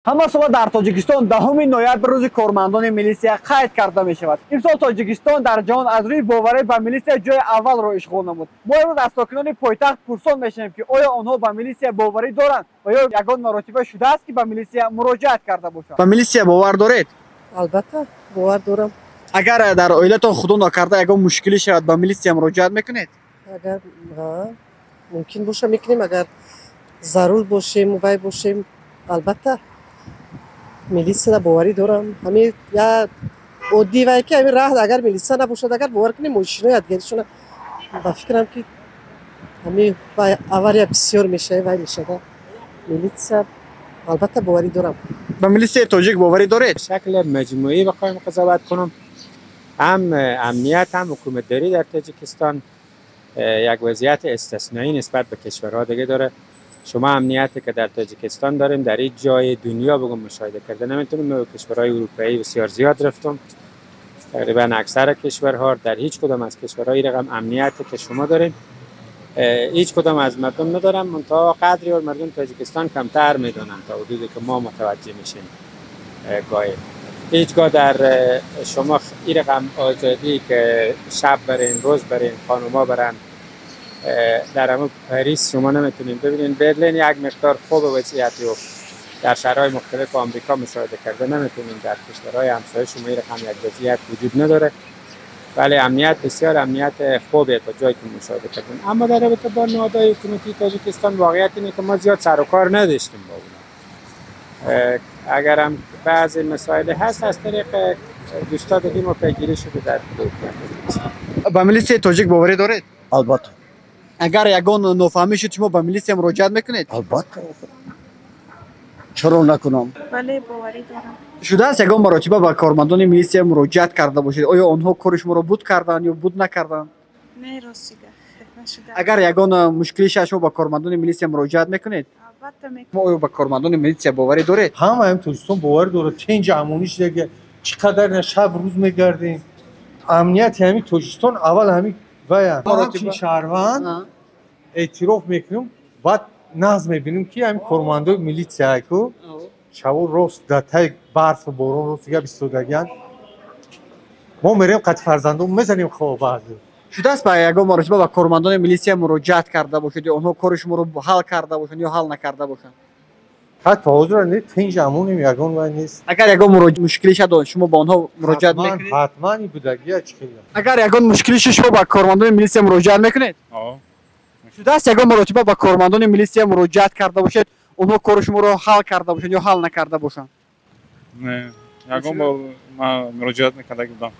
Ҳама сола дар Тоҷикистон 10 ноябр рӯзи кормандони милисия қайд карда мешавад. Имсол Тоҷикистон дар ҷаҳон аз рӯи боварӣ ба милисия ҷои аввалро ишғол намуд. Мо имрӯз аз сокинони пойтахт пурсон мешавем, ки оё онҳо ба милисия боварӣ доранд ва ё ягон маротиба шудааст, ки ба милисия муроҷиат карда бошанд. Ба милисия бовар доред? Албатта, бовар дорам. Агар дар оилатон, худо накарда, ягон мушкилӣ шавад, ба милисия муроҷиат мекунед? Агар мумкин боша, мекунем. Агар зарур бошем, вай бошем, албатта, милисияда боварӣ дорам. Ҳамин я оддӣ вай ки ҳамин раҳ агар милисия набошад, агар бовар кунем, мошинои адгаришона, ба фикрам, ки ҳамин вай авария бисёр мешава, вай мешава. Милитсия албатта боварӣ дорам. Ба милисияи тоҷик боварӣ доред? شکل مجموعی بخوایم قضاوت کنم، هم امنیت هم حکومتداری در تاجیکستان یک وضعیت استثنایی نسبت به کشورها دیگه داره. شما امنیتی که در تاجیکستان داریم در هیچ جای دنیا بگم مشاهده کرده نمیتونیم. ما به کشورهای اروپایی بسیار زیاد رفتم، تقریبا اکثر کشورها، در هیچ کدام از کشورهای رقم امنیتی که شما داریم هیچ کدام از مردم ندارم. منتها قدری مردم تاجیکستان کمتر میدونن تا حدودی که ما متوجه میشیم. گاهی هیچگاه در شما این رقم آزادی که شب برین، روز برین، خانوما برن، در همه پاریس شما نمیتونین ببینین. برلین یک مقدار خوب وضعیتی و در شهرهای مختلف آمریکا مشاهده کرده نمیتونین. در کشورهای همسایه شما این رقم یک وضعیت وجود نداره، ولی امنیت بسیار امنیت خوبه تا جایی که مشاهده کردیم. اما در رابطه با نهادهای حکومتی تاجیکستان، واقعیت اینه که ما زیاد سر و کار نداشتیم با اونا. اگر هم بعضی مسائل هست، از طریق دوستا دیگه ما پیگیری شده در حکومت. Ба милисияи тоҷик боварӣ доред? Албатта. Агар ягон нофаҳмӣ шуд, шумо ба милисия муроҷиат мекунед? Албатта, чаро накунам? Бале, боварӣ дорам. Шудааст, ягон маротиба ба кормандони милисия муроҷиат карда бошед? Оё онҳо кори шуморо буд карданд ё буд накарданд? Не, ростига нашуда. Агар ягон мушкилӣ шавад, шумо ба кормандони милисия муроҷиат мекунед? Албатта, мекунам. Шумо оё ба кормандони милисия боварӣ доред? Ҳама ҳам Тоҷикистон боварӣ дорад. Тинҷ амонӣ шуда, чӣ қадар на шаб рӯз мегардем. Амнияти ҳамин Тоҷикистон аввал ҳамин вая. Ҳамчун шаҳрванд эътироф мекунем, баъд нағз мебинем, ки ҳамин кормандои милитсия ку шабо рост дар таи барфу борон рост гап истодагиянд. Мо мерем қати фарзандон, мезанем хоб баъзе. Шудааст, ба ягон маротиба ба кормандони милисия муроҷиат карда бошед ё онҳо кори шуморо ҳал карда бошанд ё ҳал накарда бошанд? Ҳатто ҳозир не, тинҷ амонем, ягон вай нест. Агар ягон мушкилӣ шавад, шумо ба онҳо муроҷиат мекунед? Ҳатман, будагия чӣ хел. Агар ягон мушкилӣ шуд, шумо ба кормандони милисия муроҷиат мекунед? Шудааст, ягон маротиба ба кормандони милисия муроҷиат карда бошед, онҳо кори шуморо ҳал карда бошанд ё ҳал накарда бошанд? Не, ягон бор ман муроҷиат накарда будам.